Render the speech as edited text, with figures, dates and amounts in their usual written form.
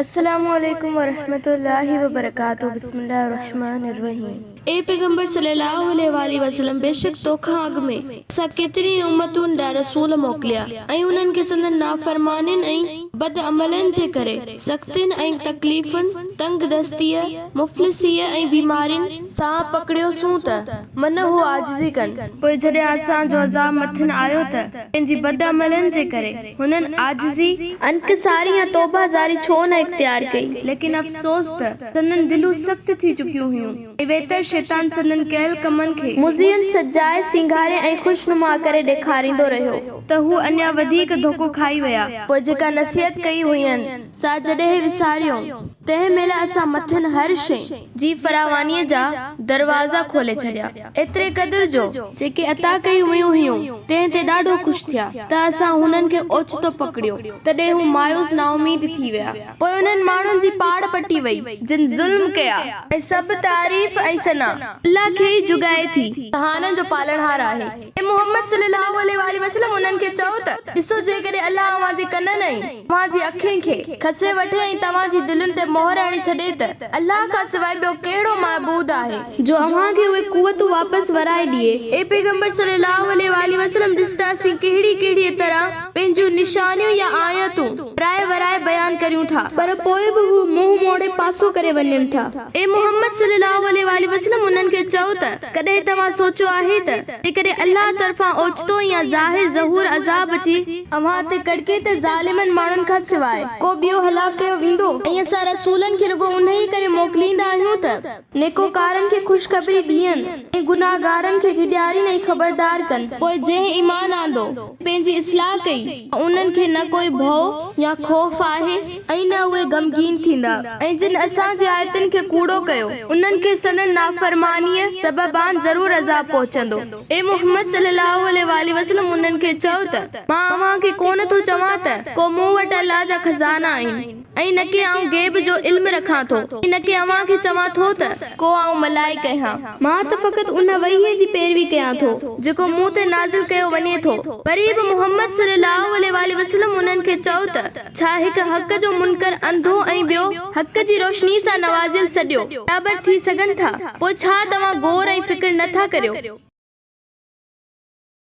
السلام عليڪم ورحمة الله وبرڪاته بسم الله الرحمٰن الرحيم. اي پيغمبر صلي الله عليه واٰله وسلم بيشڪ توکان اڳ ۾ اسان ڪيترين ئي امتن ڏانهن رسول موڪليا ۽ انهن کي سندن نافرمانين ۽ بدعملين جي ڪري سختين ۽ تڪليفن، تنگدستيء، مفلسيء ۽ بيمارين، سان پڪڙيوسون ته من هو عاجزي ڪن. پوء جڏهن اسان جو عذاب مٿن آيو ته پنهنجي بدعملين جي ڪري هنن عاجزي، انڪساري يا توبه زاري ڇو نه اختيار ڪئي؟ ليڪن افسوس ته سندن دلون سخت ٿي چڪيون هيون ۽ ويتر شيطان سندن ڪيل ڪمن کي. مزين سجائي، سينگاري ۽ خوشنما ڪري ڏيکاريندو رهيو. ته هو اڃا وڌيڪ ڌوڪو کائي ويا. پوء جيڪا نصيحت ڪئي هئين، سا جڏهن وساريئون، تنهن مهل اسان مٿن هر شيء. جي فراوانيء جا دروازا کولي ڇڏيا، ايتري قدر جو. جيڪي عطا ڪيون ويون هيون، تنهن تي ڏاڍو خوش ٿيا، ته اسان هنن کي اوچتو پڪڙيو، تڏهن هو مايوس نااميد ٿي ويا. پوء انهن ماڻهن جي پاڙ پٽي وئي، جن ظلم ڪيا. ۽ سڀ تعريف ۽ ثنا الله کي ئي جڳائي ٿي. جهانن جو پالڻهار آهي. اي محمد صلي الله عليه واٰله وسلم انهن کي چئو ته، ڏسو جيڪڏهن الله اوهان جي ڪنن ۽. اوهان جي اکين کي کسي وٺي ۽ توهان جي دلين تي مهر هڻي ڇڏي ته، الله کان سواء ٻيو ڪهڙو معبود آهي. جو اوهان کي اهي قوتون واپس ورائي ڏئي. اي پيغمبر صلي الله عليه واٰله وسلم ڏس ته اسين ڪهڙي ڪهڙيء طرح پنهنجون نشانيون يا آيتون ورائي ورائي بيان ڪريون ٿا. پر پوء به هو منهن موڙي پاسو ڪري وڃن ٿا. اي محمد صلي الله عليه واٰله وسلم انهن کي چئو ته، ڪڏهن توهان سوچيو آهي ته جيڪڏهن الله طرفان اوچتو يا ظاهر ظهور عذاب اچي اوهان تي ڪڙڪي ته ظالمن ماڻهن کان سواء ڪو ٻيو هلاڪ ڪيو ويندو؟ ۽ اسان رسولن کي رڳو انهيء ڪري موڪليندا آهيون ته نيڪوڪارن کي خوشخبري ڏين ۽ گناهگارن کي ڊيڄارين ۽ خبردار ڪن. پوء جنهن ايمان آندو ۽ پنهنجي اصلاح ڪئي ته انهن کي نه ڪوئي ڀؤ يا خوف آهي ۽ نه اهي غمگين ٿيندا. ۽ جن اسان جي آيتن کي ڪوڙو ڪيو، انهن کي سندن نافرمانيء سببان ضرور عذاب پهچندو. اي محمد صلّي اللّٰه عليه واٰله وسلّم انهن کي چئو ته، مان اوهان کي ڪونه ٿو چوان ته، ڪو مون وٽ الله جا خزانا آهن ۽ نه ڪي آئون غيب جو علم رکان ٿو ۽ نه ڪي اوهان کي چوان ٿو ته، ڪو آئون ملائڪ آهيان، مان ته فقط ان وحيء جي پيروي ڪيان ٿو، جيڪو مون تي نازل ڪيو وڃي ٿو. وري به محمد صلّي اللّٰه عليه واٰله وسلّم انهن کي چئو ته. ڇا هڪ حق جو منڪر انڌو ۽ ٻيو حق جي روشني سان نوازيل سڏيو برابر ٿي سگهن ٿا؟ پوء ڇا توهان غور ۽ فڪر نه ٿا ڪريو؟